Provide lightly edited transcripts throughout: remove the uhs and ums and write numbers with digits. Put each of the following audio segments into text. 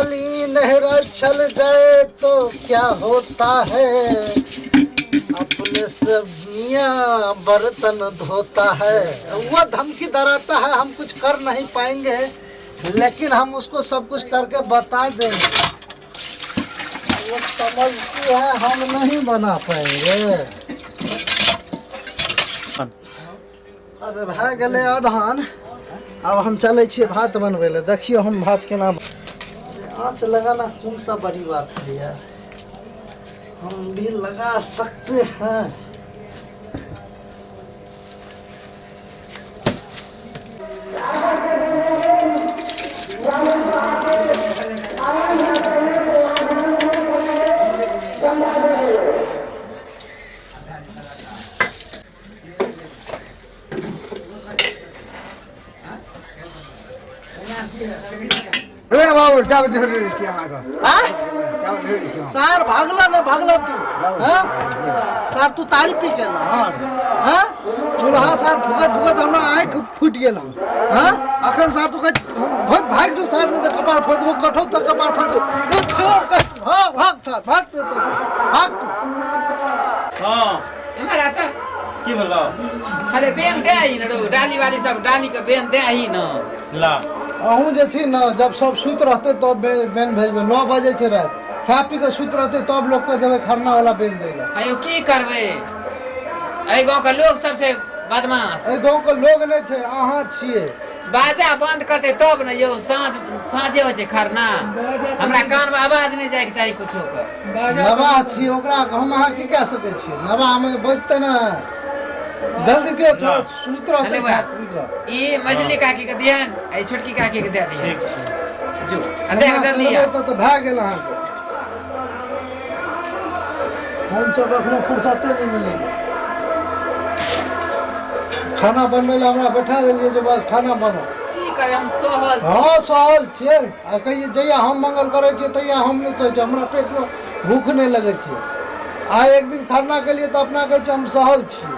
थाली नहरा छल जाए तो क्या होता है, अपने से मियाँ बर्तन धोता है। वो धमकी डराता है, हम कुछ कर नहीं पाएंगे, लेकिन हम उसको सब कुछ करके बता देंगे। वो समझती है हम नहीं बना पाएंगे। अरे भए गेलै अदहन, आब हम चलै छियै भात बनबै लए। देखियौ हम भात केना। आँच लगाना कौन सा बड़ी बात है यार, हम भी लगा सकते हैं। रे बाबू, चावल धरि दै छी अहाँके। आँय? चावल धरि दै छी हम। सार भागला ने भागला तू, हाँ? सार तू तारी पी के ना, हाँ? चूल्हा सार फुकत फुकत हमरा आँखि फूटि गेल हन, हाँ? अखन सार तू कहै हम भाग भागि जो सार, नहि तऽ कपार फोड़ि देबौ, कठौ तक कपार फोड़ि देबौ। ए, छोड़, कह, भाग भाग सार, भाग तू एतऽ से, भाग तू। हाँ। एम्हर आ तऽ। की भेलौ? अरे बेन दे ही न रौ, डाली वाली सब डाली के बेन दे ही न। ला। अहूँ जे छी ने, जब सब सुति रहतै तब बेन भेजबै। 9 बजे छै राति, खा पी कऽ सुति रहतै तब लोकके जेबै खरना वाला बेन दै लए। आयो की करबै, एहि गाँव के लोग सब छै बदमाश। एहि गाँव के लोग नहि छै, अहाँ छियै। बाजा बंद करतै तब ने यौ, साँझ साँझे होइ छै खरना, हमरा कानमे आवाज नहि जायके चाही कुछो के। नवाह छी, ओकरा हम अहाँ की कए सकै छियै? नवाहमे बजतै ने, जल्दी दियौ, थोड़ा सुति रहतै खा पी कऽ। ई मझली काकी के दिहन आ ई छोटकी काकी के दे दिहन। ठीक छै। जो आ देख जल्दी आ। तऽ भए गेल अहाँके, हमसब एखनो फुर्सते नहि मिलैए खाना बनबै लए। हमरा बैठा देलियै जे बस खाना बनाउ। की करे, हम सहल छी। हँ, सहल छियै। आ कहियै जहिया हम मंगल करै छियै तहिया हम नहि सहै छियै, हमरा पेटमे भूख नहि लगै छै। आ एक दिन खरना केलियै तऽ अपना कहै छियै हम सहल छियै।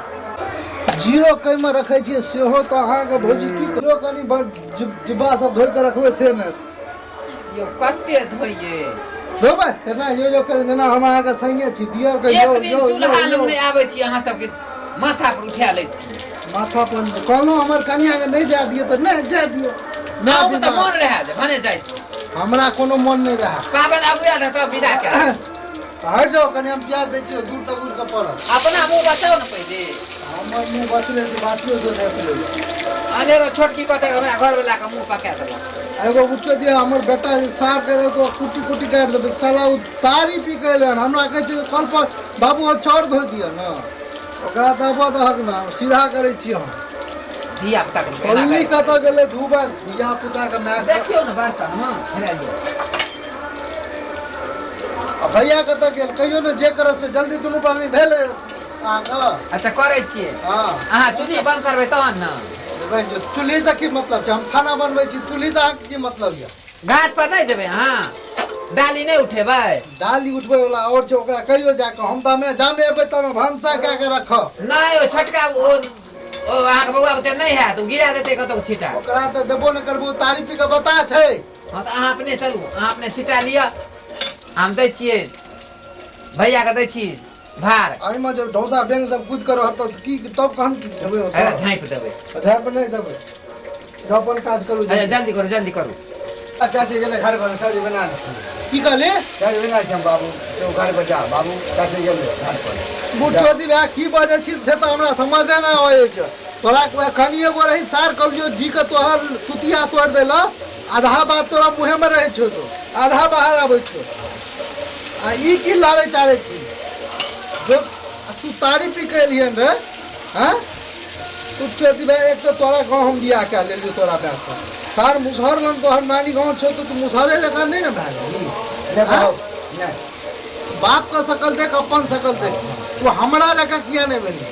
जीरो कइमे रखै छियै सेहो तऽ अहाँके भौजी की कहियो कनि डिब्बा सब धोइ कऽ रखबै से नहि। यौ कते धोइए? धोबै तेना यो यो करे जेना हम अहाँके संगे छी दियर के। एक दिन चूल्हा लग नहि आबै छी, अहाँ सबके माथा पर उठा लै छी। माथा पर कहलहुँ हमर कनियाके नहि जाय दिअ तऽ नहि जाय दिअ। अहूँके तऽ मोन रहए जे भने जाइ छी। हमरा कोनो मोन नहि रहए। पाबनि अगुआयल रहए तब विदा कए। हटि जाउ कनि, हम प्याज दै छियै, दूर तक उड़ि कऽ पड़त। अपना मुँह बचाउ ने पहिले। हमर मुँह बचलै से बातियो से नहि। अनेरो छोटकी कहतै हमरा घरवला के मुँह पका देलक। एगो बुच्चो दिया हमर बेटा जे साफ के एगो कुट्टी कुट्टी काटि देबै साला। ओ तारी पी के एलै हन, हमरा कहै छै कल पर बाबू ओ चाउर धो दिअ ने। ओकरा दबऽ दहक ने, सीधा करै छी हम। धिया पुता के एना छोलनी करै। कतऽ गेलै धूबल धिया पुता के माय? देखियौ ने बर्तन हँ हेरा लिअ। आ भैया कतऽ गेल कहियो ने? जे करब से जल्दी। दुनू प्राणी भेल अहाँके? अच्छा, करै छियै। हँ। अहाँ चुल्ही बंद करबै तहन ने। बहिन जो, चूल्हीसँ की मतलब छै? हम खाना बनबै छी, चूल्हीसँ अहाँके की मतलब यऽ? घाट पर नहि जेबै अहाँ? डाली नहि उठेबै? डाली उठबै वाला और छै, ओकरा कहियो जाके। हम तऽ हमे जामे एबै तमे भनसा कए के रखब। नहि, ओ छोटका ओ ओ अहाँके बौआ बुते नहि हैत, ओ गिरा देतै कतौ छिटा। ओकरा तऽ देबो नहि करबो, तारी पी कऽ बता छै। हँ तऽ अहाँ अपने चलू, अहाँ अपने छिटा लिअ, हम दै छियै भैयाके दै छी भार। एहिमे जे ढौसा बेंग सब कूदि कऽ रहत तऽ की तब कहन की खेबै ओतऽ? एकरा झाँपि देबै। झाँपि नहि देबै, जब अपन काज करू। अच्छा, जल्दी करू, जल्दी करू। चाची गेलै घर पर, सब्जी बना लै छी। की कहली? सब्जी बना छी हम बाबू, तू घर पर जा बाबू, चाची गेलै घर पर। बुढ़चोदी भाय, की बजै छी से तऽ हमरा समझे नहि आबै छै। तोरा एखन एगो रही सार कहलियौ जी के तोहर तुतिया तोड़ि देलक। आधा बात तोरा मुँहेमे रहै छौ तो आधा बाहर आबै छौ। आ ई की लड़ै चारै छी जो आ तू तारी पी के एलिहन रे? हँ तू चोदी भाई, एक तऽ तोरा गाँव हम बियाह कए लेलियौ तोरा बायसँ। सार मुसहर लग तोहर नानी गाँव छौ तऽ तू मुसहरे जकाँ नहि ने भए गेली? नहि हँ? बाबू, नहि। बाप के शकल देख, अपन शकल देख, तू हमरा जकाँ किया नहि भेली?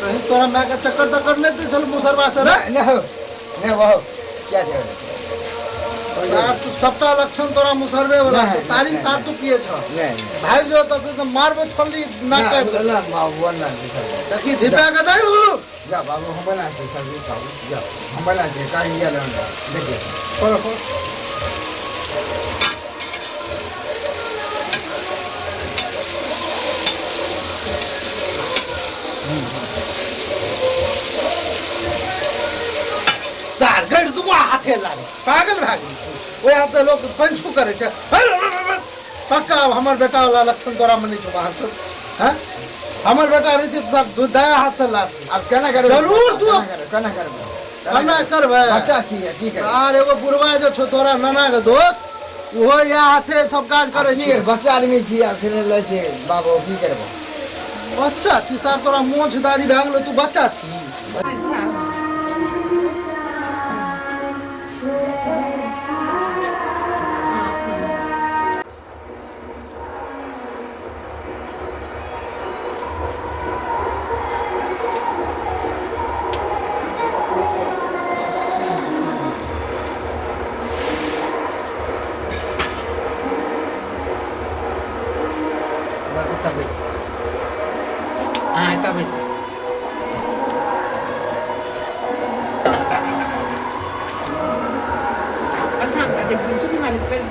कहीं तोरा माय के चक्कर तक्कर नहि दै छल मुसहरबा से रे? नहि, नहि हौ, नहि बाबू, क्या छै? यार तू सबटा लक्षण तोरा मुसरबे वाला छौ। नहि, तारी नहि, तार तू पिए छ? नहि। भागि जो एतऽ से तऽ मारबो छोली नाक काटि देबो। ना बाबू, ना। देखी धिपा के दे बोलू। जा बाबू, हम बना छी सब्जी बाबू, जा हम बना छी काहे गेल देखिए। करो करो। ओ हाथे लागे पागल भए गेल ओहि हाथ लोक पंचू करै छै। पक्का हमर बेटा वाला लक्षण तोरा में नहीं छौ बाहर से हैं। हमर बेटा रहितै तऽ सब दया हाथ से लाड़तै। आब केना करबै? जरूर तू केना करबै? केना करबै? बच्चा छी की करबै? आर एगो बुढ़वा जो छौ तोरा नाना के दोस्त ओहो इएह हाथे सब काज करै छै। बच्चा आदमी छी आब खेले लै छै बाबू की करबै? बच्चा छी सर तोरा मोछ दाढ़ी भए गेलो तू बच्चा छी। ओतऽ बैस अहाँ एतऽ बैसू।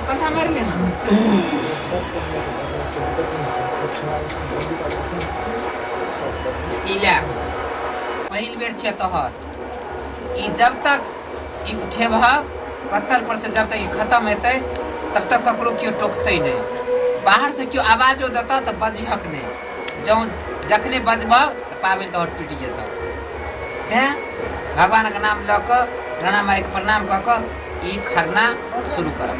पलथा मारि ले ने। ई ले पहिल बेर छै तोहर ई जब तक ई उठेबहक पत्थर पर से जब तक ई खत्म हेतै तब तक ककरो केओ टोकतै नहि। बाहर से केओ आवाजो देतह तऽ बजिहक नहि। जँ जखने बजबह तऽ पाबनि तोहर टूटि जेतह। तेँ भगवानके नाम लऽ कऽ राणा माइके प्रणाम कऽ कऽ ई खरना शुरू करब।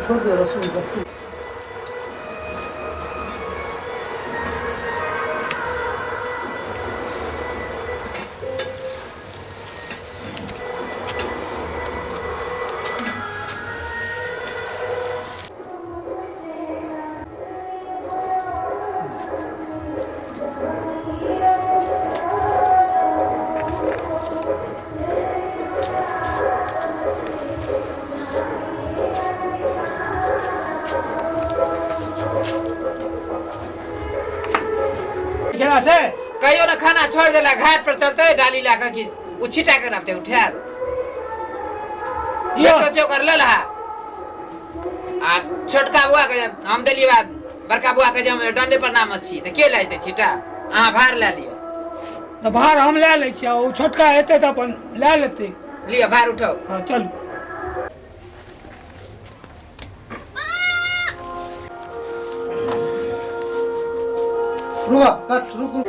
छोड़ दे रसून बस। से कहियो ना खाना छोड़ देला घाट पर चलते डाली ला के कि उ छिटा के नापते उठायल बेटो छै ओकर ललहा आ छोटका बुआ के हम देलियै बात बड़का बुआ के जे हम डंडे पर नाम छी तऽ के लए जेतै छिटा? अहाँ भार लए लिअ। तऽ भार हम लए लै छियै ओ छोटका हेतै तऽ अपन लए लेतै। लिअ भार उठाउ। हँ चलू। रुका कट रुकू।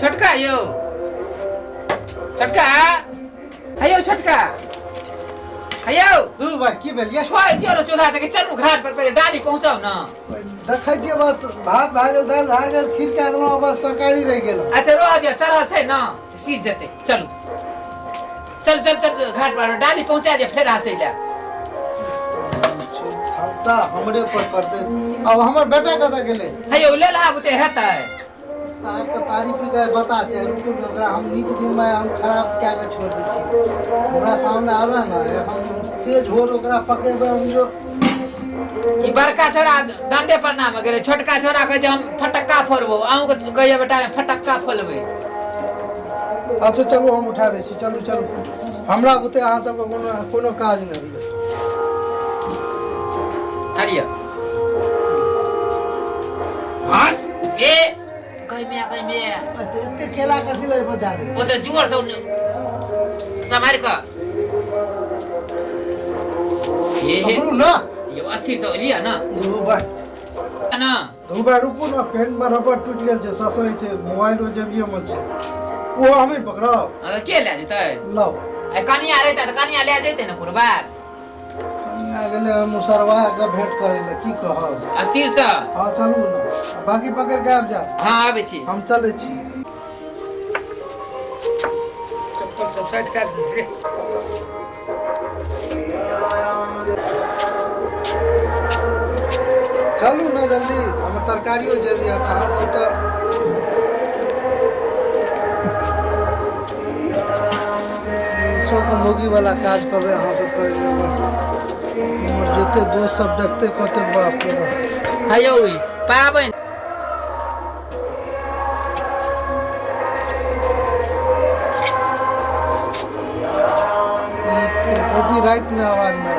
छोटका यौ छोटका हे यौ छोटका हे यौ दू भाई की भेल ये? छोड़ि दियौ ने चूल्हा चौकी चलू घाट पर पहिले डाली पहुँचाउ ने। देखै छियै बस भात भए गेल दालि भए गेल खीर कए देलहुँ बस तरकारी रहि गेल। अच्छा रह दियौ चढ़ल छै ने सीज जेतै। चलू चल चल चल घाट पर डाली पहुँचा दियौ फेर अहाँ चलि आयब। सबटा हमरे पर करतै। अब हमर बेटा कतऽ गेलै? हे यौ लेल आबू तऽ हेतै। साहब के तारीफ के बता छै रुकू ने ओकरा हम नीक दिनमे हम खराब कए कऽ छोड़ि दै छियै। हमरा सामने आबे ने हम से झोर ओकरा पकेबै हम जो ई बड़का छोरा डंडे पर नाम गेलै छोटका छोरा कहै छै हम फटक्का फोड़बो अहूँके कहैया बेटा फटक्का फोड़बै। अच्छा चलू हम उठा दै छी चलू चलू हमरा बुते अहाँ सबके कोनो कोनो काज नहि होइए। हरिया ए कहीं में एते केला कथी लए बता दे। ओ तऽ जोर से सम्हारि कऽ पकड़ू ना यो अस्थिर से लिअ ना। दू भाई ना दू भाई रुकू ना पेंट में रबड़ टूटि गेल छै ससरै छै मोबाइल ओ जेबिये में छै ओ हमें पकड़ब के लए जेतै? लाओ। आ कनिया रहितै तऽ कनिया लए जेतै ने कुरबार। कनिया गेलै मुसरवा के भेंट करै लए की कहब। अस्थिर से हाँ चलू ना बाकी पकड़ के आबि जा। हाँ आबै छी। हम चलै छी। चप्पल सब साइड कए देने रे। जल्दी, हमर तरकारियो जरि जायत। अहाँ सब तऽ सबके मौगीवला काज कहबै अहाँ सब करि लेबै। हमर जते दोस्त सब देखतै कहतै बाप रे बाप। हे यौ, ई पाबनि कॉपीराइट ने आवाज में।